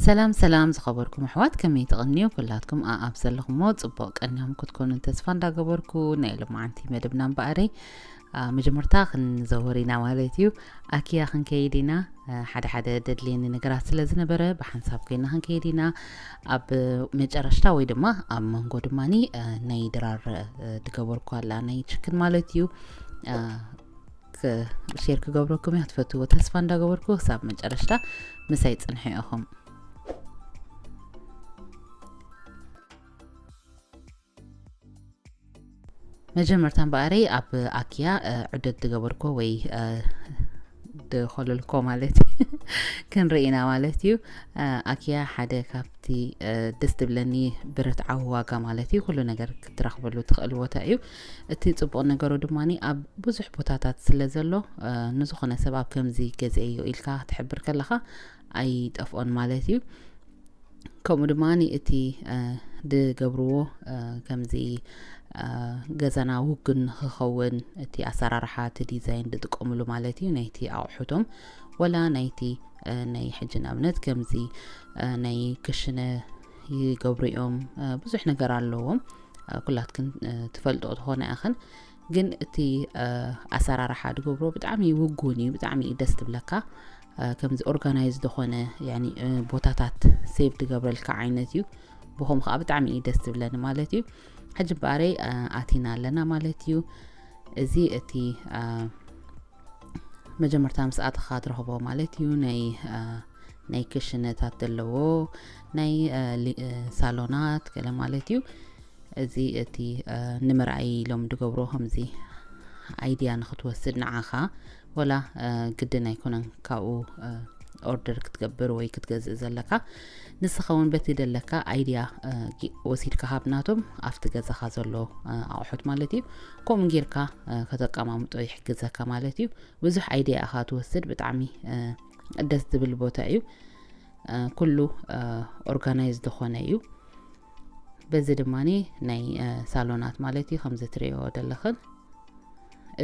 ሰላም ሰላም ዝኸበርኩም ኣሕዋት፣ ከመይ ትቕንዩ? ኩላትኩም ኣኣብ ዘለኹሞ ጽቡቕ ቀንዮም ክትኮኑ ተስፋ እንዳገበርኩ፣ ናይ ሎማዓንቲ መደብና እምበኣረይ፣ ኣ፣ መጀመርታ ክንዘውር ኢና ማለት እዩ። ኣኪያ ክንከይድ ኢና። እ፣ ሓደ ሓደ ደድልየኒ ነገራት ስለ ዝነበረ ብሓንሳብ ኮይና ክንከይድ ኢና። ኣብ መጨረሽታ ወይ ድማ ኣብ መንጎ ድማኒ፣ እ፣ ናይ ድራር፣ እ፣ ድገበርኩ ኣላ ናይ ችክን ማለት እዩ። እ፣ ክ-፣ ሼር ክገብረኩም እየ፣ ክትፈትዎ ተስፋ እንዳገበርኩ ክሳብ መጨረሽታ ምሳይ ጽንሑ ኢኹም። መጀመርታ እምበኣረይ ኣብ ኣኪያ፣ እ፣ ዑደት ዝገበርኮ ወይ፣ እ፣ ዝኸለልኮ ማለት ክንርኢ ኢና ማለት እዩ። እ፣ ኣኪያ ሓደ ካብቲ፣ እ፣ ደስ ትብለኒ ብርትዓዊ ዋጋ ማለት እዩ። ኩሉ ነገር ክትረኽበሉ ትኽእል ቦታ እዩ። እቲ ጽቡቕ ነገሩ ድማኒ ኣብ ብዙሕ ቦታታት ስለ ዘሎ፣ እ፣ ንዝኾነ ሰብ ኣብ ከምዚ ገዝኤዮ ኢልካ ክትሕብር ከለኻ ኣይጠፍኦን ማለት እዩ። ከምኡ ድማ እቲ፣ እ፣ ድገብርዎ፣ እ፣ ከምዚ፣ እ፣ ገዛና ውግን ንኽኸውን እቲ ኣሰራርሓ፣ እቲ ዲዛይን ዝጥቀምሉ ማለት እዩ፣ ናይቲ ኣቑሑቶም ወላ ናይቲ፣ እ፣ ናይ ሕጂ ንኣብነት ከምዚ፣ እ፣ ናይ ክሽነ ይገብሩ እዮም። እ፣ ብዙሕ ነገር ኣለዎም። እ፣ ኩላትክን፣ እ፣ ትፈልጦ ትኾና ኢኽን። ግን እቲ፣ እ፣ ኣሰራርሓ ድገብሮ ብጣዕሚ ውጉን እዩ፣ ብጣዕሚ እዩ ደስ ትብለካ። እ፣ ከምዚ ኦርጋናይዝ ዝኾነ፣ ያኒ፣ እ፣ ቦታታት ሴቭ ድገብረልካ ዓይነት እዩ። ብኸም ከዓ ብጣዕሚ እዩ ደስ ትብለኒ ማለት እዩ። ሕጂ እምበኣረይ፣ እ፣ ኣቲና ኣለና ማለት እዩ። እዚ እቲ፣ እ፣ መጀመርታ ምስ ኣተኻ ትረኽቦ ማለት እዩ። ናይ፣ እ፣ ናይ ክሽነታት ዘለዎ፣ ናይ፣ እ፣ ሊ-፣ እ፣ ሳሎናት ገለ ማለት እዩ። እዚ እቲ፣ እ፣ ንምርኣይ ኢሎም ድገብሮ ከምዚ ኣይድያ ንኽትወስድ ንዓኻ፣ ወላ፣ እ፣ ግድን ኣይኮነን ካብኡ፣ እ፣ ኦርደር ክትገብር ወይ ክትገዝእ ዘለካ። ንስኻ እውን በቲ ደለካ ኣይድያ፣ እ፣ ጊ-፣ ወሲድካ ካብ ናቶም ኣብቲ ገዛኻ ዘሎ፣ እ፣ ኣቑሑት ማለት እዩ። ከምኡ ጌርካ፣ እ፣ ከተቀማምጦ ይሕግዘካ ማለት እዩ። ብዙሕ ኣይድያ ኢኻ ትወስድ። ብጣዕሚ፣ እ፣ ደስ ዝብል ቦታ እዩ። እ፣ ኩሉ፣ እ፣ ኦርጋናይዝ ዝኾነ እዩ። በዚ ድማኒ ናይ፣ እ፣ ሳሎናት ማለት እዩ፣ ከምዚ ትሪኦ ዘለኽን።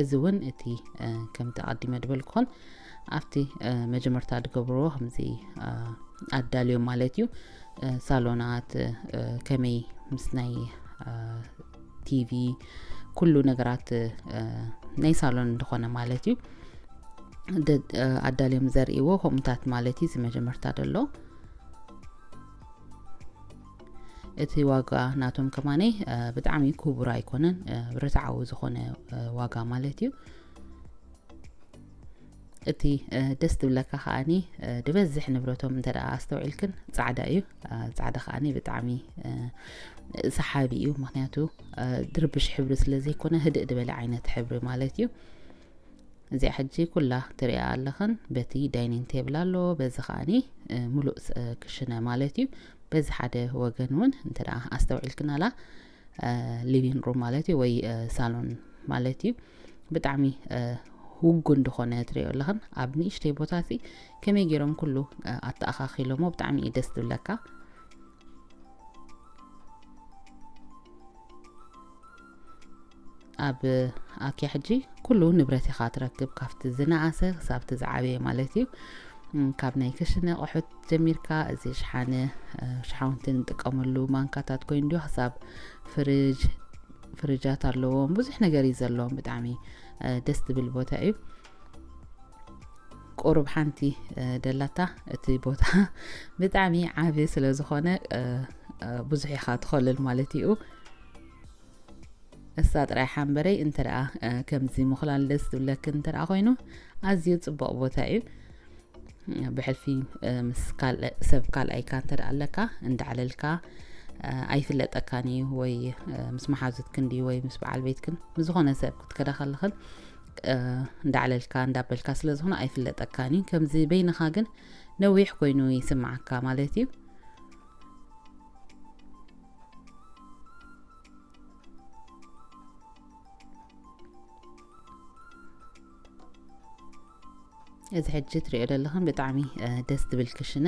እዚ እውን እቲ፣ እ፣ ከምቲ ኣቐዲመ ድበልኩኽን ኣብቲ፣ እ፣ መጀመርታ ድገብርዎ ከምዚ፣ እ፣ ኣዳልዮም ማለት እዩ። እ፣ ሳሎናት፣ እ፣ ከመይ ምስ ናይ፣ እ፣ ቲቪ ኩሉ ነገራት፣ እ፣ ናይ ሳሎን ዝኾነ ማለት እዩ። ደ-፣ እ፣ ኣዳልዮም ዘርእይዎ ከምኡታት ማለት እዩ። እዚ መጀመርታ ደሎ እቲ ዋጋ ናቶም ከማነይ፣ እ፣ ብጣዕሚ ክቡር ኣይኮነን፣ እ፣ ርትዓዊ ዝኾነ፣ እ፣ ዋጋ ማለት እዩ። እቲ፣ እ፣ ደስ ትብለካ ከኣኒ፣ እ፣ ድበዝሕ ንብረቶም እንተ ደኣ ኣስተውዒልክን ጻዕዳ እዩ። እ፣ ጻዕዳ ከኣኒ ብጣዕሚ፣ እ፣ ሰሓቢ እዩ። ምኽንያቱ፣ እ፣ ድርብሽ ሕብሪ ስለ ዘይኮነ ህድእ ድበለ ዓይነት ሕብሪ ማለት እዩ። እዚኣ ሕጂ ኩላ ትሪኣ ኣለኽን፣ በቲ ዳይኒንግ ቴብል ኣሎ፣ በዚ ከኣኒ፣ እ፣ ሙሉእ ስ-፣ እ፣ ክሽነ ማለት እዩ። በዚ ሓደ ወገን እውን እንተ ደኣ ኣስተውዒልክናላ፣ እ፣ ሊቪንግ ሩም ማለት እዩ፣ ወይ፣ እ፣ ሳሎን ማለት እዩ። ብጣዕሚ፣ እ፣ ውጉን ዝኾነ ትሪኦ ኣለኽን። ኣብ ንእሽተይ ቦታ እዚ ከመይ ገይሮም ኩሉ፣ እ፣ ኣተኣኻኺሎሞ፣ ብጣዕሚ እዩ ደስ ዝብለካ። ኣብ ኣኪያ ሕጂ ኩሉ ንብረት ኢኻ ትረክብ፣ ካብቲ ዝነኣሰ ክሳብ እቲ ዝዓበየ ማለት እዩ። እም፣ ካብ ናይ ክሽነ ኣቑሑት ጀሚርካ፣ እዚ ሸሓነ፣ እ፣ ሸሓውንቲ ንጥቀመሉ ማንካታት ኮይኑ ድዩ፣ ክሳብ ፍርጅ፣ ፍርጃት ኣለዎም፣ ብዙሕ ነገር እዩ ዘለዎም። ብጣዕሚ፣ እ፣ ደስ ዝብል ቦታ እዩ። ቁሩብ ሓንቲ፣ እ፣ ደላታ፣ እቲ ቦታ ብጣዕሚ ዓቢ ስለ ዝኾነ፣ እ፣ እ፣ ብዙሕ ኢኻ ትኸልል ማለት እዩ። እሳ ጥራይ ሓንበረይ እንተ ደኣ፣ እ፣ ከምዚ ምኹላል ደስ ዝብለክን እንተ ደኣ ኮይኑ፣ ኣዝዩ ጽቡቕ ቦታ እዩ። ብሕልፊ፣ እ፣ ምስ ካልእ ሰብ ካልኣይካ እንተ ደኣ ኣለካ፣ እንዳዕለልካ፣ እ፣ ኣይፍለጠካን እዩ ወይ፣ እ፣ ምስ መሓዙትክን ድዩ ወይ ምስ በዓል ቤትክን፣ ምስ ዝኾነ ሰብ ክትከዳ ከለኽን፣ እ፣ እንዳዕለልካ እንዳበልካ ስለ ዝኾነ ኣይፍለጠካን እዩ። ከምዚ በይንኻ ግን ነዊሕ ኮይኑ ይስምዓካ ማለት እዩ። እዚ ሕጂ ትሪኦ ዘለኽን ብጣዕሚ፣ እ፣ ደስ ዝብል ክሽነ፣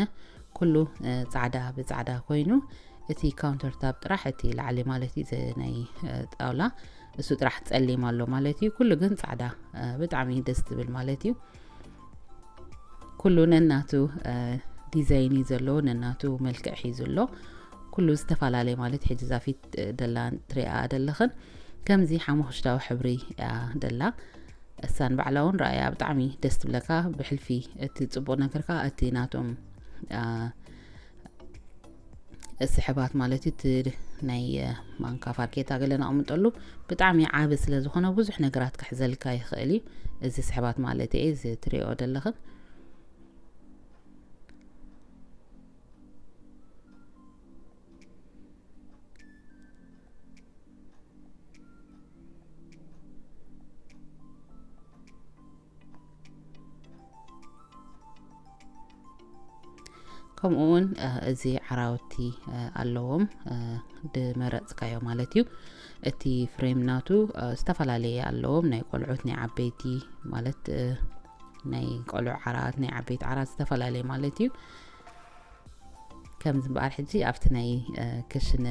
ኩሉ፣ እ፣ ጻዕዳ ብጻዕዳ ኮይኑ፣ እቲ ካውንተር ታፕ ጥራሕ፣ እቲ ላዕሊ ማለት እዩ፣ እዚ ናይ፣ እ፣ ጣውላ፣ እሱ ጥራሕ ጸሊም ኣሎ ማለት እዩ። ኩሉ ግን ጻዕዳ፣ እ፣ ብጣዕሚ ደስ ዝብል ማለት እዩ። ኩሉ ነናቱ፣ እ፣ ዲዛይን እዩ ዘለዎ፣ ነናቱ መልክዕ ሒዙ ኣሎ። ኩሉ ዝተፈላለየ ማለት ሕጂ ዛፊት ደላ ትሪኣ ደለኽን ከምዚ ሓሙኽሽታዊ ሕብሪ እያ ደላ። እሳን ባዕላ እውን ረኣያ ብጣዕሚ ደስ ትብለካ። ብሕልፊ እቲ ጽቡቕ ነገርካ እቲ ናቶም ስሕባት ማለት እዩ። እቲ ናይ ማንካ ፋርኬታ ገለ ነቕምጠሉ ብጣዕሚ ዓቢ ስለ ዝኾነ ብዙሕ ነገራት ክሕዘልካ ይኽእል እዩ። እዚ ስሕባት ማለት እዩ፣ እዚ ትሪኦ ዘለኽን። ከምኡ እውን እዚ ዓራውቲ ኣለዎም፣ ድመረፅካዮ ማለት እዩ። እቲ ፍሬም ናቱ ዝተፈላለየ ኣለዎም፣ ናይ ቆልዑት፣ ናይ ዓበይቲ ማለት ናይ ቆልዑ ዓራት፣ ናይ ዓበይቲ ዓራት ዝተፈላለየ ማለት እዩ። ከምዚ እምበኣር ሕጂ ኣብቲ ናይ ክሽነ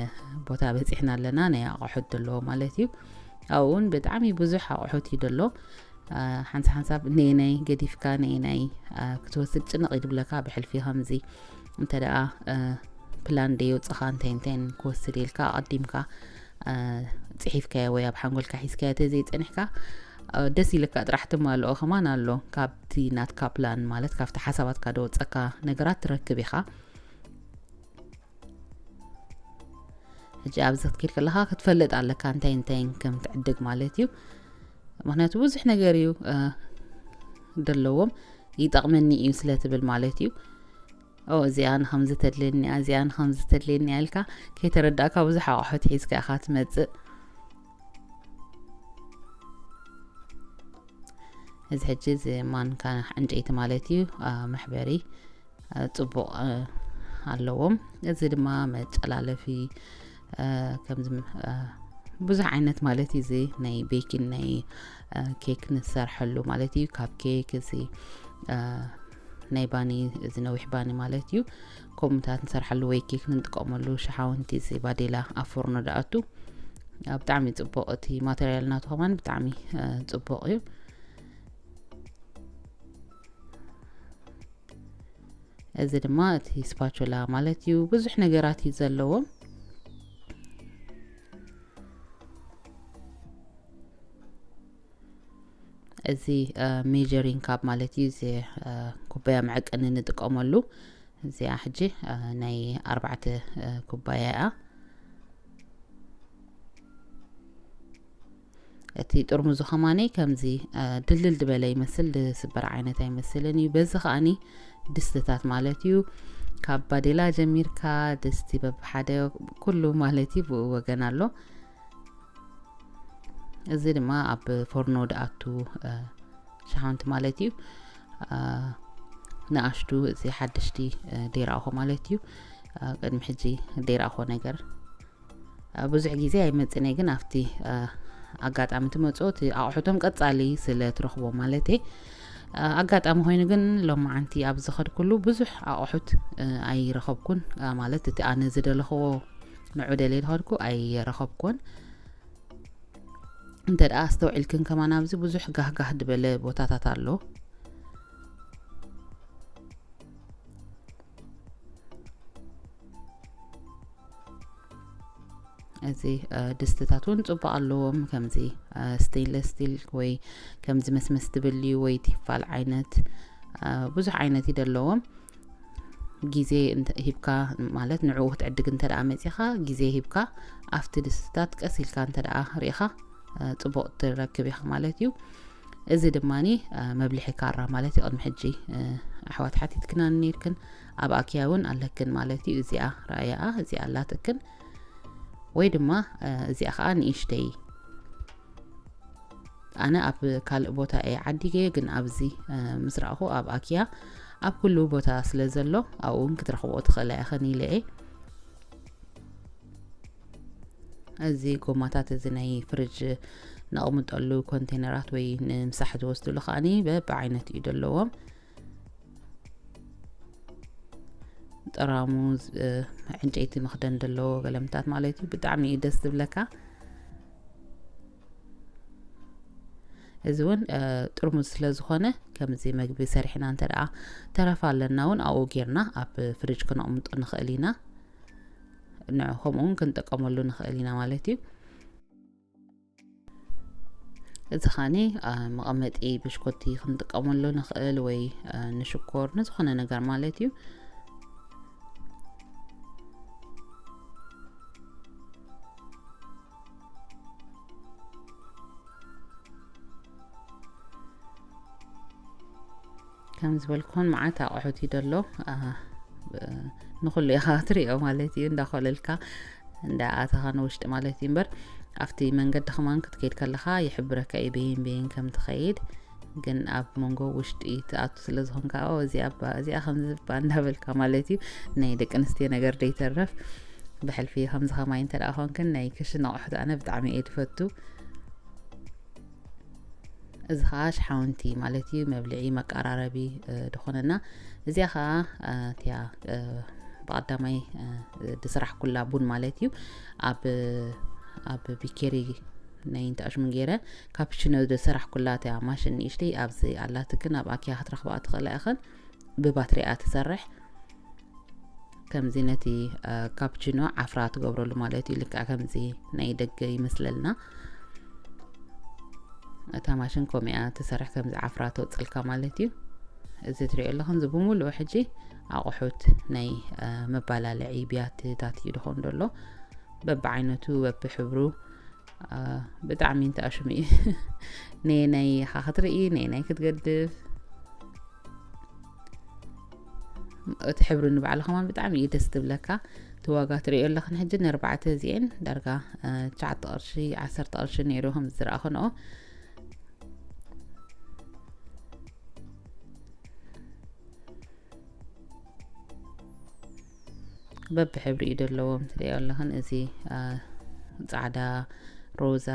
ቦታ በፂሕና ኣለና፣ ናይ ኣቑሑት ዘለዎ ማለት እዩ። ኣብኡ እውን ብጣዕሚ ብዙሕ ኣቑሑት እዩ ዘሎ። ሓንሳ ሓንሳብ ነየናይ ገዲፍካ ነየናይ ክትወስድ ጭንቕ ይድብለካ። ብሕልፊ ከምዚ እንተ ደኣ ፕላን ደየውፅኻ እንታይ እንታይን ክወስድ ኢልካ ኣቐዲምካ ፅሒፍካዮ ወይ ኣብ ሓንጎልካ ሒዝካዮ ተዘይፀኒሕካ ደስ ኢልካ ጥራሕ ትማልኦ ከማን ኣሎ። ካብቲ ናትካ ፕላን ማለት ካብቲ ሓሳባትካ ደወፀካ ነገራት ትረክብ ኢኻ። ሕጂ ኣብዚ ክትከይድ ከለኻ ክትፈልጥ ኣለካ እንታይ እንታይን ከም ትዕድግ ማለት እዩ። ምክንያቱ ብዙሕ ነገር እዩ ደለዎም፣ ይጠቕመኒ እዩ ስለ ትብል ማለት እዩ። ኦ እዚኣ ንኸምዚ ተድልየኒ እያ፣ እዚኣ ንኸምዚ ተድልየኒ እያ ኢልካ ከይተረዳእካ ብዙሕ ኣቑሑት ሒዝካ ኢኻ ትመጽእ። እዚ ሕጂ እዚ ማንካ ዕንጨይቲ ማለት እዩ፣ መሕበሪ ጽቡቕ ኣለዎም። እዚ ድማ መጨላለፊ ከምዚ ብዙሕ ዓይነት ማለት እዩ። እዚ ናይ ቤኪን ናይ ኬክ ንሰርሐሉ ማለት እዩ። ካፕ ኬክ እዚ ናይ ባኒ እዚ ነዊሕ ባኒ ማለት እዩ። ከምኡታት ንሰርሐሉ ወይ ኬክ ንጥቀመሉ ሸሓውንቲ እዚ ባዴላ ኣብ ፎርኖ ደኣቱ ብጣዕሚ ጽቡቕ። እቲ ማቴሪያል ናቱ ከማን ብጣዕሚ ጽቡቕ እዩ። እዚ ድማ እቲ ስፓቹላ ማለት እዩ። ብዙሕ ነገራት እዩ ዘለዎም። እዚ ሜጀሪንግ ካፕ ማለት እዩ። እዚ ኩባያ መዐቀኒ ንጥቀመሉ። እዚኣ ሕጂ ናይ ኣርባዕተ ኩባያ እያ። እቲ ጥርሙዙ ከማነይ ከምዚ ድልድል ዝበለ ይመስል፣ ዝስበር ዓይነት ኣይመስልን እዩ። በዚ ከኣኒ ድስትታት ማለት እዩ፣ ካብ ባዴላ ጀሚርካ ድስቲ በብሓደ ኩሉ ማለት እዩ ብኡ ወገን ኣሎ። እዚ ድማ ኣብ ፎርኖ ድኣቱ ሸሓንቲ ማለት እዩ። ንኣሽቱ እዚ ሓደሽቲ ደይረኣኹ ማለት እዩ። ቅድሚ ሕጂ ደይረኣኹ ነገር ብዙሕ ግዜ ኣይመጽእን እየ፣ ግን ኣብቲ ኣጋጣሚ ትመጽኦ እቲ ኣቑሑቶም ቀጻሊ ስለ ትረኽቦ ማለት እየ። ኣጋጣሚ ኮይኑ ግን ሎማዓንቲ ኣብ ዝኸድኩሉ ብዙሕ ኣቑሑት ኣይረኸብኩን፣ ማለት እቲ ኣነ ዝደለኽዎ ንዑ ደልየ ዝኸድኩ ኣይረኸብኩን። እንተ ደኣ ኣስተውዒልክን ከማን ኣብዚ ብዙሕ ጋህጋህ ዝበለ ቦታታት ኣሎ። እዚ ድስትታት እውን ጽቡቕ ኣለዎም። ከምዚ ስቴንለስ ስቲል ወይ ከምዚ መስመስ ትብል እዩ ወይ ቲፋል ዓይነት ብዙሕ ዓይነት እዩ ዘለዎም። ግዜ ሂብካ ማለት ንዕኡ ክትዕድግ እንተ ደኣ መጺኻ ግዜ ሂብካ ኣብቲ ድስትታት ቀስ ኢልካ እንተ ደኣ ርኢኻ ጽቡቕ ትረክብ ኢኻ ማለት እዩ። እዚ ድማ መብልሒ ካራ ማለት እዩ። ቅድሚ ሕጂ ኣሕዋት ሓቲትክና ነይርክን ኣብ ኣኪያ እውን ኣለክን ማለት እዩ። እዚኣ ረኣያኣ እዚኣ ኣላትክን ወይ ድማ እዚኣ ከዓ ንእሽተይ ኣነ ኣብ ካልእ ቦታ እየ ዓዲገዮ፣ ግን ኣብዚ ምስ ረኣኹ ኣብ ኣኪያ ኣብ ኩሉ ቦታ ስለ ዘሎ ኣብኡ እውን ክትረኽብኦ ትኽእላ ኢኽን ኢለ እየ። እዚ ጎማታት እዚ ናይ ፍርጅ ነቕምጠሉ ኮንቴነራት ወይ ንምሳሕ ዝወስድሉ ከኣኒ በብዓይነት እዩ ዘለዎም። ጠራሙዝ ዕንጨይቲ መኽደን ዘለዎ ገለምታት ማለት እዩ። ብጣዕሚ እዩ ደስ ዝብለካ። እዚ እውን ጥርሙዝ ስለ ዝኾነ፣ ከምዚ መግቢ ሰሪሕና እንተ ደኣ ተረፍ ኣለና እውን ኣብኡ ጌርና ኣብ ፍሪጅ ክነቕምጦ ንኽእል ኢና። ንዑ ከምኡ እውን ክንጥቀመሉ ንኽእል ኢና ማለት እዩ። እዚ ኸዓኒ መቐመጢ ብሽኮቲ ክንጥቀመሉ ንኽእል፣ ወይ ንሽኮር፣ ንዝኾነ ነገር ማለት እዩ። ከም ዝበልኩን መዓት ኣቑሑት እዩ ደሎ። ንኹሉ ኢኻ ትሪኦ ማለት እዩ፣ እንዳኾለልካ እንዳኣተኻ ንውሽጢ ማለት እዩ። እምበር ኣብቲ መንገዲ ከማን ክትከይድ ከለኻ ይሕብረካ እዩ በይን በይን ከም ትኸይድ። ግን ኣብ መንጎ ውሽጢ ትኣቱ ስለ ዝኾንካ፣ ኦ፣ እዚኣ እባ፣ እዚኣ ከምዚ እባ እንዳበልካ ማለት እዩ። ናይ ደቂ ኣንስትዮ ነገር ደይተረፍ ብሕልፊ ከምዚ ከማይ እንተ ደኣ ኾንክን ናይ ክሽን ኣቑሑት ኣነ ብጣዕሚ እየ ዝፈቱ። እዚ ኸዓ ሽሓውንቲ ማለት እዩ፣ መብልዒ መቀራረቢ ድኾነና። እዚኣ ኸዓ እቲያ ብቐዳማይ ድስራሕ ኩላ ቡን ማለት እዩ። ኣብ ኣብ ቢኬሪ ናይ እንተኣሽሙን ገይረ ካፕቺኖ ድስራሕ ኩላ እቲያ ማሽን ንእሽተይ ኣብዚ ኣላትክን ኣብ ኣኪያ ክትረኽባ ትኽእላ ኢኽን። ብባትሪኣ ትሰርሕ። ከምዚ ነቲ ካፕቺኖ ዓፍራ ትገብረሉ ማለት እዩ። ልክዕ ከምዚ ናይ ደገ ይመስለልና። እታ ማሽን ከምኡ እያ ትሰርሕ፣ ከምዚ ዓፍራ ተውፅልካ ማለት እዩ። እዚ ትሪኦ ኣለኹም፣ እዚ ብምሉኡ ሕጂ ኣቑሑት ናይ መባላለዒ ብያትታት እዩ ድኾን ደሎ። በብዓይነቱ፣ በብሕብሩ፣ ብጣዕሚ እንተኣሽሙ እዩ። ነየናይ ኢኻ ክትርኢ፣ ነየናይ ክትገድፍ። እቲ ሕብሪ ንባዕሉ ከማን ብጣዕሚ እዩ ደስ ትብለካ። እቲ ዋጋ ትሪኦ ኣለኽን ሕጂ ንኣርባዕተ እዚኤን ዳርጋ ትሽዓተ ቅርሺ፣ ዓሰርተ ቅርሺ ነይሩ ከም ዝረኣኽንኦ። በብሕብሪ እዩ ዘለዎም ትሪኦ ኣለኽን። እዚ ፃዕዳ፣ ሮዛ፣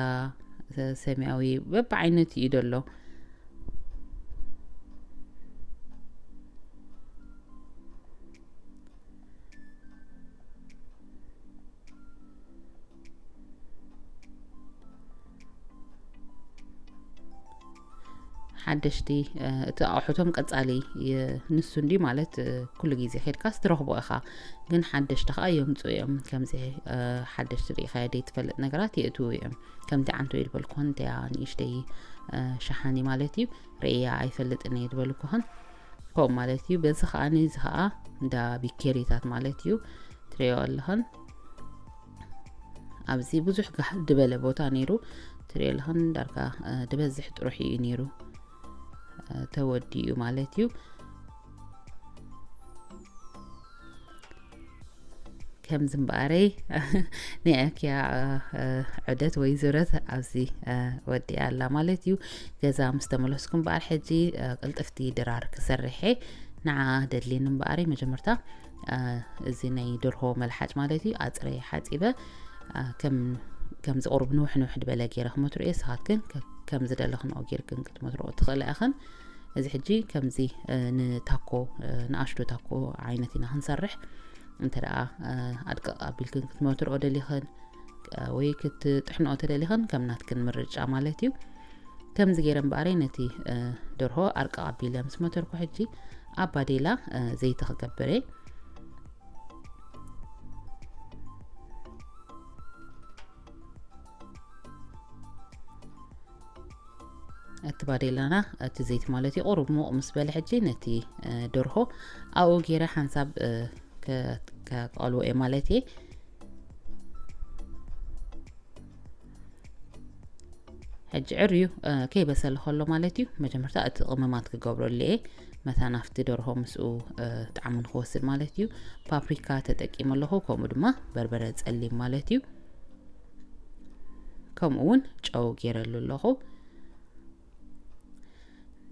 ሰማያዊ በብዓይነቱ እዩ ዘሎ። ሓደሽቲ እቲ ኣቑሑቶም ቀጻሊ ንሱ እንዲ ማለት ኩሉ ግዜ ኬድካስ ትረኽቦ ኢኻ። ግን ሓደሽቲ ከኣ የምጽኡ እዮም። ከምዚ ሓደሽቲ ርኢኻዮ ደይትፈልጥ ነገራት የእትዉ እዮም። ከምቲ ዓንቶ ይድበልኩኸን እንተያ ንእሽተይ ሸሓኒ ማለት እዩ። ርእያ ኣይፈልጥን እየ ድበልኩኸን ከምኡ ማለት እዩ። በዚ ከኣኒ እዚ ከኣ እንዳ ቢኬሪታት ማለት እዩ። ትሪኦ ኣለኽን ኣብዚ ብዙሕ ጋህ ድበለ ቦታ ነይሩ። ትሪኦ ኣለኽን ዳርጋ ድበዝሕ ጥሩሕ እዩ ነይሩ። ተወዲኡ ማለት እዩ። ከምዚ እምበኣረይ ናይ ኣኪያ ዕደት ወይ ዙረት ኣብዚ ወዲኣ ኣላ ማለት እዩ። ገዛ ምስ ተመለስኩ እምበኣር ሕጂ ቅልጥፍቲ ድራር ክሰርሐ ንዓ ደድልየኒ እምበኣረይ መጀመርታ እዚ ናይ ደርሆ መልሓጭ ማለት እዩ ኣፅረ ሓፂበ ከምዚ ቁሩብ ንውሕ ንውሕ ድበለ ገይረ ክመትሮ እየ። ስኻትክን ከምዚ ደለኽንኦ ጌርክን ክትመትርኦ ትኽእላ ኢኽን። እዚ ሕጂ ከምዚ ንታኮ ንኣሽቱ ታኮ ዓይነት ኢና ክንሰርሕ። እንተ ደኣ ኣድቅቕ ኣቢልክን ክትመትርኦ ደሊኽን ወይ ክትጥሕንኦ ተደሊኽን ከም ናትክን ምርጫ ማለት እዩ። ከምዚ ገይረ እምበኣረይ ነቲ ደርሆ ኣርቅቕ ኣቢለ ምስ መተርኩ ሕጂ ኣብ ባዴላ ዘይቲ ክገብር እየ። እቲ ባዴላና እቲ ዘይቲ ማለት እዩ ቁሩብ ሙቕ ምስ በለ ሕጂ ነቲ ደርሆ ኣብኡ ገይረ ሓንሳብ ከቃልዎ እየ ማለት እየ። ሕጂ ዕርዩ ከይበሰለ ከሎ ማለት እዩ መጀመርታ እቲ ቅመማት ክገብረሉ እየ። መታን ኣብቲ ደርሆ ምስኡ ጣዕሙ ንክወስድ ማለት እዩ። ፓፕሪካ ተጠቂመ ኣለኹ፣ ከምኡ ድማ በርበረ ጸሊም ማለት እዩ። ከምኡ እውን ጨው ገይረሉ ኣለኹ።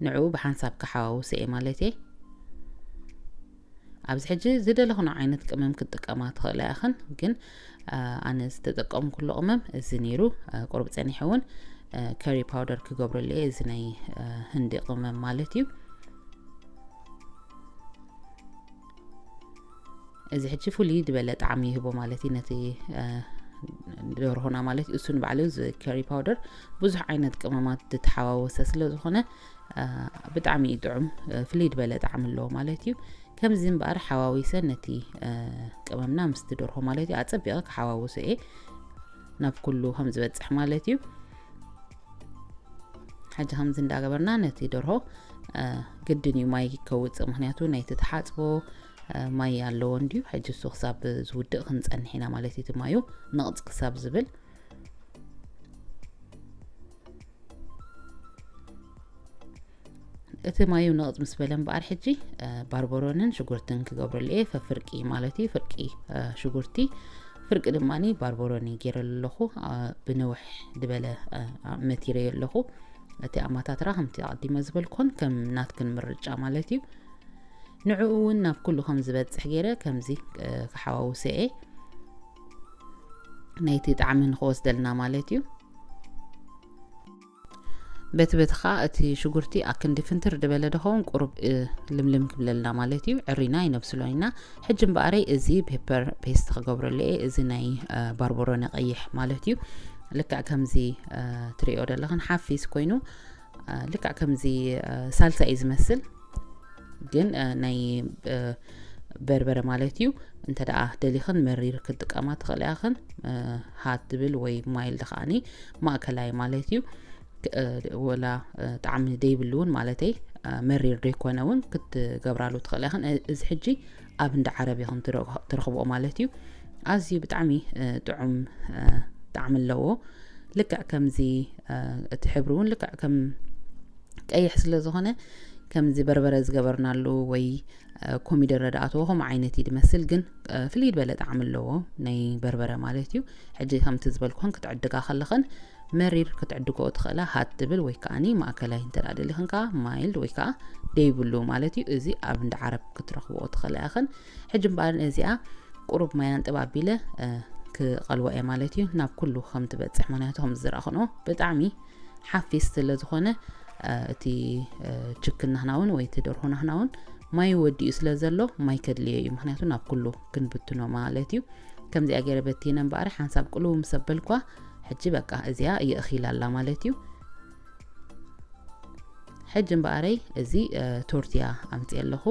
ንዕኡ ብሓንሳብ ክሓዋውስ እየ ማለት እየ። ኣብዚ ሕጂ ዝደለኽኖ ዓይነት ቅመም ክትጥቀማ ትኽእላ ኢኽን፣ ግን ኣነ ዝተጠቀምኩሉ ቅመም እዚ ነይሩ። ቁሩብ ጸኒሐ እውን ከሪ ፓውደር ክገብረሉ እየ፣ እዚ ናይ ህንዲ ቅመም ማለት እዩ። እዚ ሕጂ ፍሉይ ዝበለ ጣዕሚ ይህቦ ማለት እዩ ነቲ ደርሆና ማለት እዩ። እሱ ንባዕሉ እዚ ከሪ ፓውደር ብዙሕ ዓይነት ቅመማት ዝተሓዋወሰ ስለ ዝኾነ ብጣዕሚ እዩ ጥዑም፣ ፍልይ ዝበለ ጣዕሚ ኣለዎ ማለት እዩ። ከምዚ እምበኣር ሓዋዊሰ ነቲ ቅመምና ምስቲ ደርሆ ማለት እዩ ኣጸቢቐ ክሓዋውሶ እየ፣ ናብ ኩሉ ከም ዝበጽሕ ማለት እዩ። ሕጂ ከምዚ እንዳገበርና ነቲ ደርሆ ግድን እዩ ማይ ከውፅእ፣ ምክንያቱ ናይቲ ተሓፅቦ ማይ ኣለዎ እንድዩ። ሕጂ እሱ ክሳብ ዝውድእ ክንፀንሕ ኢና ማለት እዩ። እቲ ማዩ ንቕፅ ክሳብ ዝብል። እቲ ማዩ ንቕፅ ምስ በለ እምበኣር ሕጂ ባርበሮንን ሽጉርትን ክገብረሉ እየ። ፈፍርቂ ማለት እዩ። ፍርቂ ሽጉርቲ፣ ፍርቂ ድማ ባርበሮኒ ገይረሉ ኣለኹ። ብንውሕ ዝበለ መቲረዮ ኣለኹ። እቲ ኣማታትራ ከምቲ ኣቐዲመ ዝበልኩን ከም ናትክን ምርጫ ማለት እዩ። ንዕኡ እውን ናብ ኩሉ ከም ዝበፅሕ ገይረ ከምዚ ክሓዋውሰ እየ፣ ናይቲ ጣዕሚ ንክወስደልና ማለት እዩ። በቲ በቲ ከዓ እቲ ሽጉርቲ ኣክንዲ ፍንትር ዝበለ ድኸውን ቁሩብ ልምልም ክብለልና ማለት እዩ። ዕሪና ይነብስሎ ኢና። ሕጂ እምበኣረይ እዚ ፔፐር ፔስት ክገብረሉ እየ። እዚ ናይ ባርበሮኒ ቀይሕ ማለት እዩ። ልክዕ ከምዚ ትሪኦ ዘለኽን ሓፊስ ኮይኑ ልክዕ ከምዚ ሳልሳ እዩ ዝመስል፣ ግን ናይ በርበረ ማለት እዩ። እንተ ደኣ ደሊኽን መሪር ክትጥቀማ ትኽእላ ኢኽን፣ ሃት ትብል ወይ ማይልድ ከኣኒ ማእከላይ ማለት እዩ። ወላ ጣዕሚ ደይብሉ እውን ማለተይ መሪር ደይኮነ እውን ክትገብራሉ ትኽእላ ኢኽን። እዚ ሕጂ ኣብ እንዳ ዓረብ ኢኽን ትረኽብኦ ማለት እዩ። ኣዝዩ ብጣዕሚ ጥዑም ጣዕሚ ኣለዎ። ልክዕ ከምዚ እቲ ሕብሪ እውን ልክዕ ከም ቀይሕ ስለ ዝኾነ ከምዚ በርበረ ዝገበርናሉ ወይ ኮሚደረ ደኣ ተወ ከምኡ ዓይነት እዩ ዝመስል፣ ግን ፍልይ ዝበለ ጣዕሚ ኣለዎ ናይ በርበረ ማለት እዩ። ሕጂ ከምቲ ዝበልኩኽን ክትዕድጋ ከለኽን መሪር ክትዕድግኦ ትኽእላ፣ ሃት ትብል ወይ ከዓኒ ማእከላይ እንተ ደኣ ደሊኽን ከዓ ማይልድ ወይ ከዓ ደይብሉ ማለት እዩ። እዚ ኣብ እንዳ ዓረብ ክትረኽብኦ ትኽእላ ኢኽን። ሕጂ እምበኣር እዚኣ ቁሩብ ማይ ኣንጥብ ኣቢለ ክቐልዋ እየ ማለት እዩ፣ ናብ ኩሉ ከም ትበፅሕ። ምክንያቱ ከም ዝረኣኽንኦ ብጣዕሚ ሓፊስ ስለ ዝኾነ እቲ ችክን ናህና እውን ወይ እቲ ደርሆ ናህና እውን ማይ ወዲኡ ስለ ዘሎ ማይ ከድልዮ እዩ። ምክንያቱ ናብ ኩሉ ክንብትኖ ማለት እዩ። ከምዚኣ ገይረ በቲነ እምበኣር ሓንሳብ ቅልው ምስ ኣበልኳ ሕጂ በቃ እዚኣ የእኺላ ኣላ ማለት እዩ። ሕጂ እምበኣረይ እዚ ቶርትያ ኣምፅእ ኣለኹ።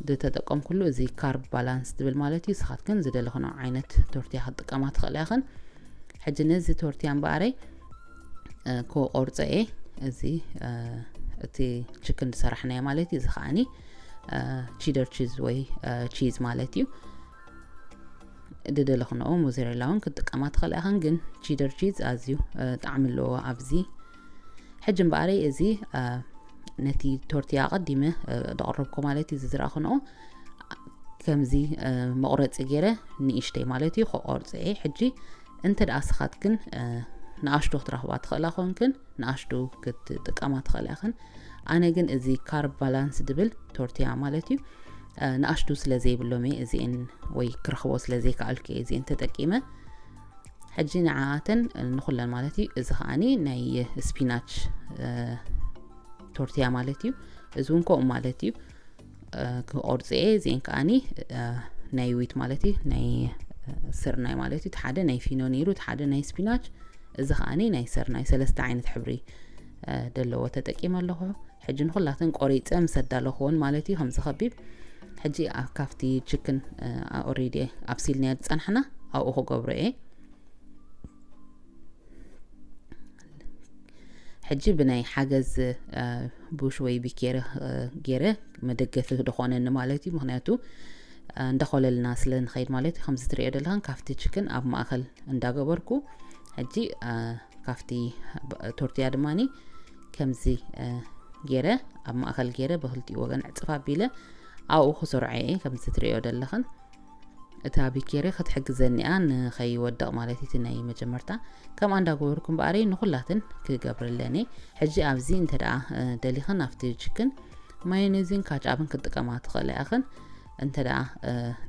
ዝተጠቀምኩሉ እዚ ካርብ ባላንስ ዝብል ማለት እዩ። ንስኻትክን ዝደለኽንኦ ዓይነት ቶርትያ ክትጥቀማ ትኽእላ ኢኽን። ሕጂ ነዚ ቶርትያ እምበኣረይ ክቆርጾ እየ። እዚ እቲ ችክን ዝሰራሕናዮ ማለት እዩ። እዚ ከዓኒ ቺደር ቺዝ ወይ ቺዝ ማለት እዩ። ዝደለኽንኦ ሞዘሬላ እውን ክትጥቀማ ትኽእላ ኢኽን፣ ግን ቺደር ቺዝ ኣዝዩ ጣዕሚ ኣለዎ ኣብዚ። ሕጂ እምበኣረይ እዚ ነቲ ቶርትያ ኣቐዲመ ዘቕረብኩ ማለት እዩ፣ እዚ ዝረኣኽንኦ ከምዚ መቑረፂ ገይረ ንእሽተይ ማለት እዩ ክቆርፀ እየ። ሕጂ እንተ ደኣ ስኻትክን ንኣሽቱ ክትረኽባ ትኽእላ ኮንክን ንኣሽቱ ክትጥቀማ ትኽእላ ኢኽን። ኣነ ግን እዚ ካርብ ባላንስ ድብል ቶርትያ ማለት እዩ ንኣሽቱ ስለ ዘይብሎም እየ እዚኤን ወይ ክረኽቦ ስለ ዘይከኣልኩ እየ እዚኤን ተጠቂመ። ሕጂ ንዓኣተን ንኹለን ማለት እዩ። እዚ ከዓኒ ናይ ስፒናች ቶርትያ ማለት እዩ። እዚ እውን ከምኡ ማለት እዩ። ክቆርጽ እየ። እዚኤን ከዓኒ ናይ ዊት ማለት እዩ፣ ናይ ስርናይ ማለት እዩ። እቲ ሓደ ናይ ፊኖ ነይሩ፣ እቲ ሓደ ናይ ስፒናች፣ እዚ ከዓኒ ናይ ስርናይ። ሰለስተ ዓይነት ሕብሪ ዘለዎ ተጠቂመ ኣለኹ። ሕጂ ንኹላተን ቆሪጸ ምስ ኣዳለኹወን ማለት እዩ፣ ከምዚ ከቢብ። ሕጂ ካብቲ ችክን ኦሬዲ ኣብሲልናዮ ዝጸናሕና ኣብኡ ክገብሮ እየ። ሕጂ ብናይ ሓገዝ ቡሽ ወይ ቢኬረ ገይረ መደገፊ ድኾነኒ ማለት እዩ። ምክንያቱ እንዳኾለልና ስለ ንኸይድ ማለት እዩ። ከምዚ ትሪኦ ዘለኽን ካብቲ ችክን ኣብ ማእኸል እንዳገበርኩ ሕጂ ካብቲ ቶርትያ ድማኒ ከምዚ ገይረ ኣብ ማእኸል ገይረ ብክልቲኡ ወገን ዕፅፍ ኣቢለ ኣብኡ ክሰርዖ እየ። ከምዚ ትሪኦ ዘለኽን እታ ቢኬሪ ክትሕግዘኒ እያ ንኸይወድቕ ማለት እዩ። እቲ ናይ መጀመርታ ከምኣ እንዳገበርኩ እምበኣረይ ንኹላትን ክገብረለን እየ። ሕጂ ኣብዚ እንተ ደኣ ደሊኽን ኣብቲ ችክን ማዮኔዝን ካቻብን ክትጥቀማ ትኽእላ ኢኽን። እንተ ደኣ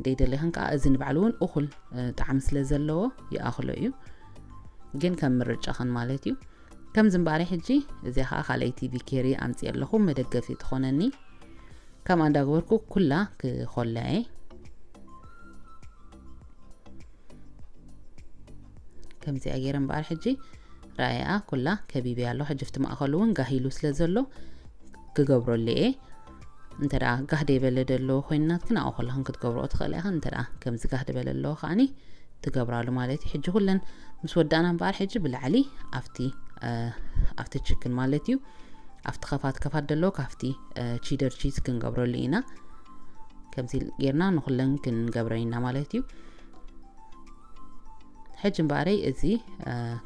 ደይደሊኽን ከዓ እዚ ንባዕሉ እውን እኹል ጣዕሚ ስለ ዘለዎ ይኣኽሎ እዩ፣ ግን ከም ምርጫኽን ማለት እዩ። ከምዚ እምበኣረይ ሕጂ እዚኣ ከዓ ካልኣይቲ ቢኬሪ ኣምፅእ ኣለኹ መደገፊ ትኾነኒ። ከምኣ እንዳገበርኩ ኩላ ክኾላ እየ። ከምዚኣ ገይረ እምበኣር ሕጂ ረኣያ ኩላ ከቢበያ ኣሎ። ሕጂ ኣብቲ ማእኸሉ እውን ጋህ ኢሉ ስለ ዘሎ ክገብረሉ እየ። እንተ ደኣ ጋህ ደይበለ ደሎ ኮይኑ ናትክን ኣብኡ ከለኽን ክትገብርኦ ትኽእላ ኢኽን። እንተ ደኣ ከምዚ ጋህ ደበለ ኣለዎ ከዓኒ ትገብራሉ ማለት እዩ። ሕጂ ኩለን ምስ ወዳእና እምበኣር ሕጂ ብላዕሊ ኣብቲ ኣብቲ ችክን ማለት እዩ ኣብቲ ከፋት ከፋት ደሎ ካብቲ ቺደር ቺዝ ክንገብረሉ ኢና። ከምዚ ጌርና ንኩለን ክንገብረን ኢና ማለት እዩ። ሕጂ እምበኣረይ እዚ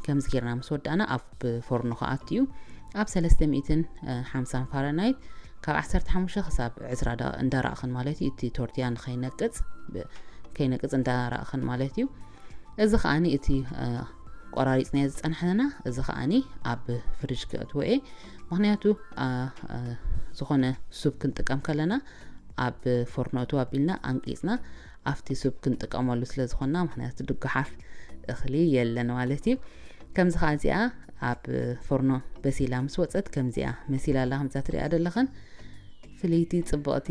ከምዚ ጌርና ምስ ወዳእና ኣብ ፎርኖ ክኣቱ እዩ። ኣብ ሰለስተ ሚእትን ሓምሳን ፋረናይት ካብ ዓሰርተ ሓሙሽተ ክሳብ ዕስራ እንዳራእኽን ማለት እዩ። እቲ ቶርቲያ ንኸይነቅጽ ከይነቅጽ እንዳራእኽን ማለት እዩ። እዚ ከዓኒ እቲ ቆራሪጽናዮ ዝጸናሕና እዚ ከዓኒ ኣብ ፍሪጅ ክእትዎ እየ። ምኽንያቱ ዝኾነ ሱፕ ክንጥቀም ከለና ኣብ ፎርኖ እትው ኣቢልና ኣንቂጽና ኣብቲ ሱፕ ክንጥቀመሉ ስለ ዝኾንና፣ ምኽንያቱ ድጓሓፍ እኽሊ የለን ማለት እዩ። ከምዚ ከዓ እዚኣ ኣብ ፎርኖ በሲላ ምስ ወፀት ከምዚኣ መሲላ ኣላ። ከምዛ ትሪኣ ዘለኽን ፍልይቲ ጽብቕቲ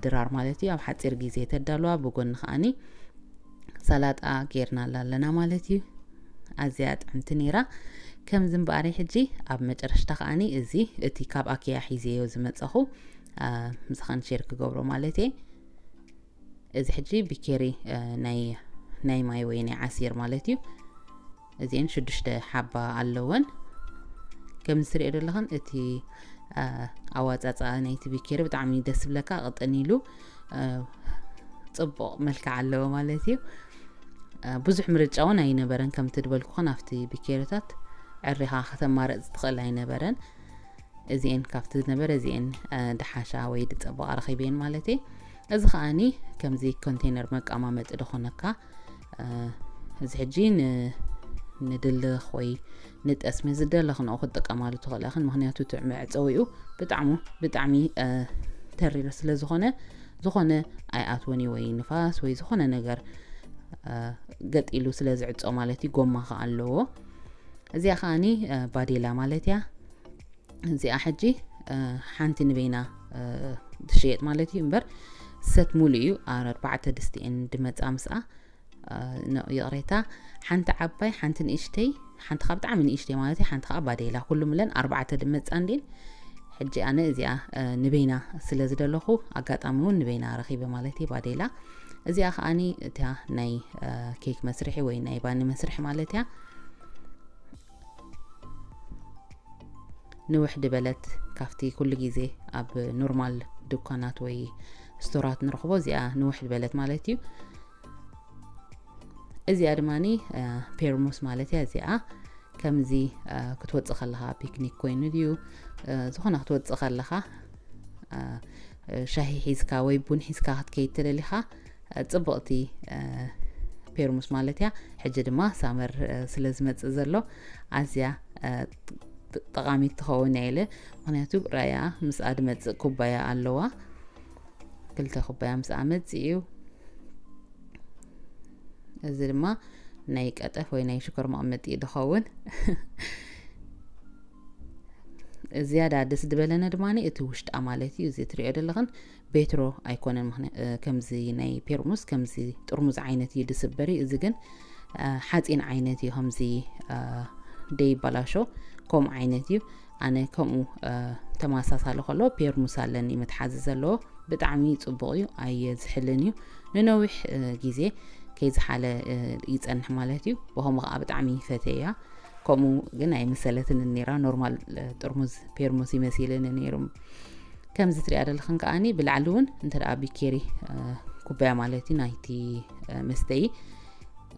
ድራር ማለት እዩ። ኣብ ሓፂር ግዜ ተዳልዋ፣ ብጎኒ ከዓኒ ሰላጣ ጌርናላ ኣለና ማለት እዩ። ኣዝያ ጥዕምቲ ነይራ። ከምዚ እምበኣሪ ሕጂ ኣብ መጨረሽታ ከዓኒ እዚ እቲ ካብ ኣኪያ ሒዘዮ ዝመጸኹ ምሳኻን ሼር ክገብሮ ማለት እየ። እዚ ሕጂ ቢኬሪ ናይ ናይ ማይ ወይ ናይ ዓሲር ማለት እዩ። እዚአን ሽዱሽተ ሓባ ኣለወን። ከም ዝትሪኦ ዘለኽን እቲ ኣዋፃፃ ናይቲ ቢኬሪ ብጣዕሚ ደስ ዝብለካ፣ ቅጥን ኢሉ ፅቡቕ መልክዕ ኣለዎ ማለት እዩ። ብዙሕ ምርጫ እውን ኣይነበረን፣ ከምቲ ዝበልኩኽን ኣብቲ ቢኬሪታት ዕሪኻ ከተማረፅ ትኽእል ኣይነበረን። እዚኤን ካብቲ ዝነበረ እዚኤን ድሓሻ ወይ ድፀበቓ ረኺበን ማለት እየ። እዚ ከዓኒ ከምዚ ኮንቴነር መቀማመጢ ዝኾነካ፣ እዚ ሕጂ ንድልኽ ወይ ንጠስሚ ዝደለኽንኦ ክትጥቀማሉ ትኽእላ ኢኽን። ምኽንያቱ እቲ መዕፀዊኡ ብጣዕሙ ብጣዕሚ ተሪር ስለ ዝኾነ፣ ዝኾነ ኣይኣትወን እዩ፣ ወይ ንፋስ ወይ ዝኾነ ነገር ገጢሉ ስለ ዝዕፆ ማለት እዩ። ጎማ ከዓ ኣለዎ። እዚኣ ከዓኒ ባዴላ ማለት እያ። እዚኣ ሕጂ ሓንቲ ንበይና ትሽየጥ ማለት እዩ። እምበር ሰት ሙሉ እዩ። ኣርባዕተ ድስቲ እየን ድመፃ ምስኣ። ይቕሬታ፣ ሓንቲ ዓባይ፣ ሓንቲ ንእሽተይ፣ ሓንቲ ከዓ ብጣዕሚ ንእሽተይ ማለት እዩ፣ ሓንቲ ከዓ ባዴላ። ኩሉ ምለን ኣርባዕተ ድመፃ እንዴን። ሕጂ ኣነ እዚኣ ንበይና ስለ ዝደለኹ ኣጋጣሚ እውን ንበይና ረኺበ ማለት እዩ ባዴላ። እዚኣ ከዓኒ እታ ናይ ኬክ መስርሒ ወይ ናይ ባኒ መስርሒ ማለት እያ። ንውሕ ድበለት ካብቲ ኩሉ ግዜ ኣብ ኖርማል ድኳናት ወይ ስቶራት ንረኽቦ፣ እዚኣ ንውሕ ድበለት ማለት እዩ። እዚኣ ድማኒ ፔርሙስ ማለት እያ። እዚኣ ከምዚ ክትወፅእ ከለኻ፣ ፒክኒክ ኮይኑ ድዩ ዝኾነ ክትወፅእ ከለኻ፣ ሻሂ ሒዝካ ወይ ቡን ሒዝካ ክትከይድ ተደሊኻ፣ ፅብቕቲ ፔርሙስ ማለት እያ። ሕጂ ድማ ሳመር ስለ ዝመፅእ ዘሎ ኣዝያ ጠቃሚት ትኸውን እያ ኢለ። ምክንያቱ ራያ ምስኣ ድመፅእ ኩባያ ኣለዋ። ክልተ ኩባያ ምስኣ መፅእ እዩ። እዚ ድማ ናይ ቀጠፍ ወይ ናይ ሽኮር መቐመጢ እዩ ዝኸውን። ዝያዳ ደስ ዝበለነ ድማ እቲ ውሽጣ ማለት እዩ። እዚ ትሪኦ ዘለኽን ቤትሮ ኣይኮነን። ምኽንያ-፣ እ፣ ከምዚ ናይ ፔርሙስ፣ ከምዚ ጥርሙዝ ዓይነት እዩ ዝስበር እዩ። እዚ ግን፣ እ፣ ሓፂን ዓይነት እዩ፣ ከምዚ፣ እ፣ ደይበላሾ ከምኡ ዓይነት እዩ። ኣነ ከምኡ፣ እ፣ ተመሳሳሊ ከሎ ፔርሙስ ኣለኒ መትሓዚ ዘለዎ፣ ብጣዕሚ ፅቡቕ እዩ፣ ኣየዝሕልን እዩ። ንነዊሕ፣ እ፣ ግዜ ከይዝሓለ፣ እ፣ ይፀንሕ ማለት እዩ። ብኸምኡ ከዓ ብጣዕሚ ፈተያ። ከምኡ ግን ኣይመሰለትንን ነይራ። ኖርማል፣ እ፣ ጥርሙዝ ፔርሙስ ይመሲልን ነይሩ። ከምዚ ትሪኣ ዘለኽን ከዓኒ ብላዕሊ እውን እንተ ደኣ ቢኬሪ፣ እ፣ ኩባያ ማለት እዩ ናይቲ፣ እ፣ መስተዪ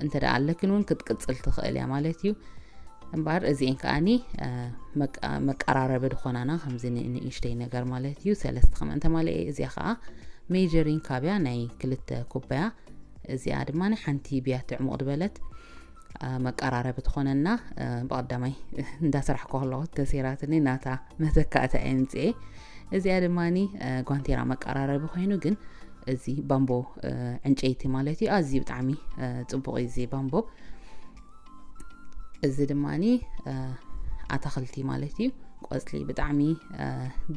እንተ ደኣ ኣለክን እውን ክትቅጽል ትኽእል እያ ማለት እዩ። እምበኣር እዚኤን ከዓኒ፣ እ፣ መቃ-፣ መቀራረቢ ድኾናና ከምዚ ን-፣ ንእሽተይ ነገር ማለት እዩ። ሰለስተ ከም እንተማልአ እዚኣ ከዓ ሜጀሪንግ ካፕ እያ ናይ ክልተ ኩባያ። እዚኣ ድማ ሓንቲ ብያቲ ዕሙቕ ዝበለት፣ እ፣ መቀራረቢ ትኾነና። እ፣ ብቐዳማይ እንዳሰራሕኩ ከለኹ ተሰይራትኒ ናታ መተካእታ እየ ምፅኤ። እዚኣ ድማ፣ እ፣ ጓንቴራ መቀራረቢ ኮይኑ ግን እዚ ባምቦ፣ እ፣ ዕንጨይቲ ማለት እዩ። ኣዝዩ ብጣዕሚ፣ እ፣ ፅቡቕ እዩ እዚ ባምቦ። እዚ ድማኒ፣ እ፣ ኣታኽልቲ ማለት እዩ። ቆፅሊ ብጣዕሚ፣ እ፣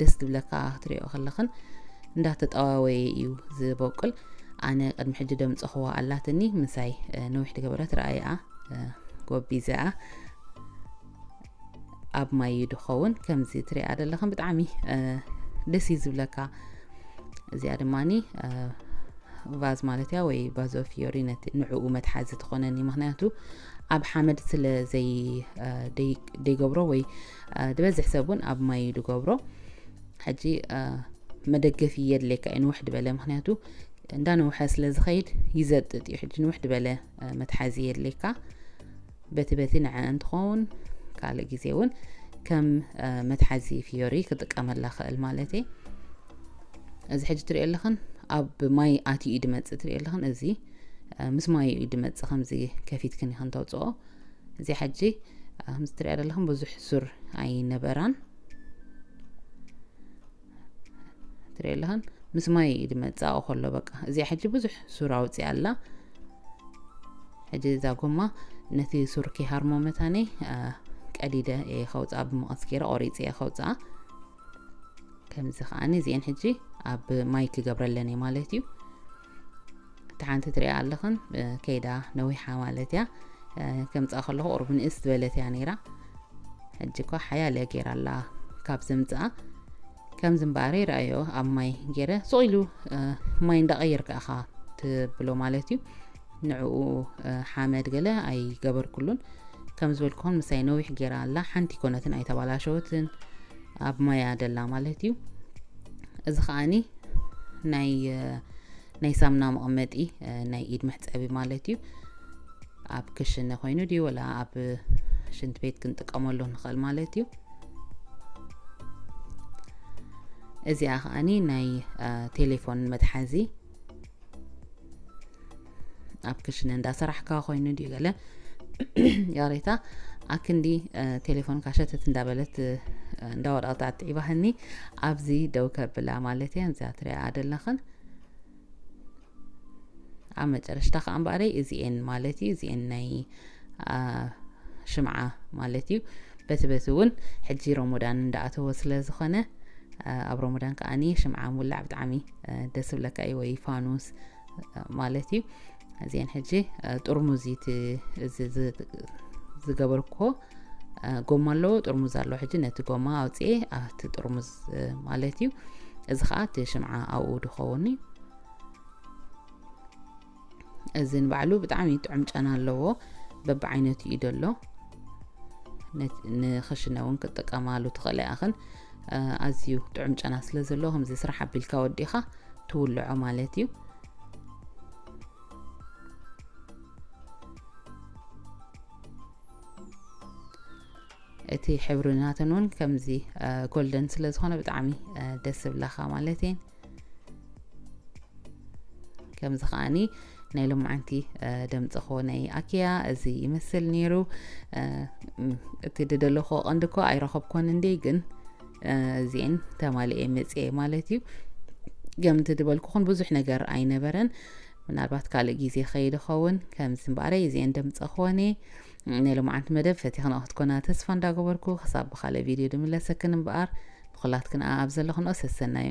ደስ ዝብለካ ክትሪኦ ከለኽን እንዳተጠዋወየ እዩ ዝበቁል። ኣነ ቅድሚ ሕጂ ደምፀኽዋ ኣላትኒ ምሳይ፣ እ፣ ነዊሕ ዝገበረት ረኣይኣ፣ እ፣ ጎቢዘኣ ኣብ ማይ እዩ ድኸውን። ከምዚ ትሪኣ ዘለኽን ብጣዕሚ ደስ እዩ ዝብለካ። እዚኣ ድማኒ ቫዝ ማለት እያ ወይ ቫዞ ፊዮሪ፣ ነቲ ንዕኡ መትሓዚ ትኾነኒ። ምክንያቱ ኣብ ሓመድ ስለ ዘይ ደይገብሮ ወይ ድበዝሕ ሰብ እውን ኣብ ማይ እዩ ድገብሮ። ሕጂ መደገፊ የድልየካ እዩ ንውሕ ድበለ፣ ምክንያቱ እንዳነውሐ ስለ ዝኸይድ ይዘጥጥ እዩ። ሕጂ ንውሕ ድበለ መትሓዚ የድልየካ። በቲ በቲ ንዐ እንትኸውን ካልእ ግዜ እውን ከም መትሓዚ ፊዮሪ ክጥቀመላ ክእል ማለት እየ። እዚ ሕጂ ትሪኦ ኣለኽን ኣብ ማይ ኣትዩ እዩ ድመፅእ። ትሪኦ ኣለኽን እዚ ምስ ማይ እዩ ድመፅእ። ከምዚ ከፊትክን ኢኽን ተውፅኦ። እዚ ሕጂ ከምዚ ትሪኦ ዘለኽን ብዙሕ ሱር ኣይነበራን። ትሪኦ ኣለኽን ምስ ማይ እዩ ድመፅእ ኣብኡ ከሎ። በቃ እዚኣ ሕጂ ብዙሕ ሱር ኣውፅኣ ኣላ። ሕጂ እዛ ጎማ ነቲ ሱር ከይሃርሞ መታነይ ቀዲደ እየ ከውፅኣ፣ ብመቐስ ገይረ ቆሪፀ እየ ከውፅኣ። ከምዚ ከዓኒ እዚአን ሕጂ ኣብ ማይ ክገብረለን እየ ማለት እዩ። እታ ሓንቲ ትሪኣ ኣለኽን ከይዳ ነዊሓ ማለት እያ። ከምፅኣ ከለኹ ቁሩብ ንእስ ዝበለት እያ ነይራ። ሕጂ እኳ ሓያለ ገይራ ኣላ ካብ ዘምፅኣ። ከምዚ እምበኣር ይረኣዮ ኣብ ማይ ገይረ ስቕ ኢሉ ማይ እንዳቐየርካ ኢኻ ትብሎ ማለት እዩ። ንዕኡ ሓመድ ገለ ኣይገበርኩሉን። ከም ዝበልኩኹም ምሳይ ነዊሕ ገይራ ኣላ፣ ሓንቲ ኮነትን ኣይተባላሸወትን፣ ኣብ ማያ ደላ ማለት እዩ። እዚ ከዓኒ ናይ ናይ ሳምና መቐመጢ ናይ ኢድ መሕፀቢ ማለት እዩ። ኣብ ክሽነ ኮይኑ ድዩ ወላ ኣብ ሽንት ቤት ክንጥቀመሉ ንኽእል ማለት እዩ። እዚኣ ከዓኒ ናይ ቴሌፎን መትሓዚ፣ ኣብ ክሽነ እንዳሰራሕካ ኮይኑ ድዩ ገለ ያሬታ ኣክንዲ ቴሌፎን ካሸተት እንዳበለት እንዳወዳቕታ ኣትዒባህኒ ኣብዚ ደው ከብላ ማለት እየ። እዚኣ ትሪኣ ኣለኽን ኣብ መጨረሽታ ከዓ እምበኣረይ እዚኤን ማለት እዩ። እዚኤን ናይ ሽምዓ ማለት እዩ። በቲ በቲ እውን ሕጂ ሮሞዳን እንዳኣተወ ስለ ዝኾነ ኣብ ሮሞዳን ከዓኒ ሽምዓ ምውላዕ ብጣዕሚ ደስ ዝብለካ እዩ፣ ወይ ፋኑስ ማለት እዩ። እዚኤን ሕጂ ጥርሙዝ እዩ ዝገበርኩ። ጎማ ኣለዎ፣ ጥርሙዝ ኣለዎ። ሕጂ ነቲ ጎማ ኣውፅኤ ኣብቲ ጥርሙዝ ማለት እዩ። እዚ ከዓ እቲ ሽምዓ ኣብኡ ድኸውን እዩ። እዚ ንባዕሉ ብጣዕሚ ጥዑም ጨና ኣለዎ። በብዓይነቱ እዩ ደሎ። ንክሽነ እውን ክትጥቀማሉ ትኽእለ ኢኽን። ኣዝዩ ጥዑም ጨና ስለ ዘለዎ ከምዚ ስራሕ ኣቢልካ ወዲኻ ትውልዖ ማለት እዩ። እቲ ሕብሪ ናተን እውን ከምዚ ጎልደን ስለ ዝኾነ ብጣዕሚ ደስ ዝብላኻ ማለት እየን። ከምዚ ከዓኒ ናይ ሎማዓንቲ ደምፂ ክኾነይ ኣኪያ እዚ ይመስል ነይሩ። እቲ ድደለኹ ቀንዲ እኮ ኣይረኸብኮን እንዴ፣ ግን እዚኤን ተማሊኤ መፅኤ ማለት እዩ። ከምቲ ድበልኩኹን ብዙሕ ነገር ኣይነበረን። ምናልባት ካልእ ግዜ ኸይድ ኸውን ከምዚ እምበኣረይ እዚኤን ደምፀ ክኾነ። ናይ ሎማዓንቲ መደብ ፈቲኽንኦ ክትኮና ተስፋ እንዳገበርኩ ክሳብ ብኻልእ ቪድዮ ድምለሰክን እምበኣር ንኹላትክን ኣብ ዘለኽንኦ ሰሰናዩ።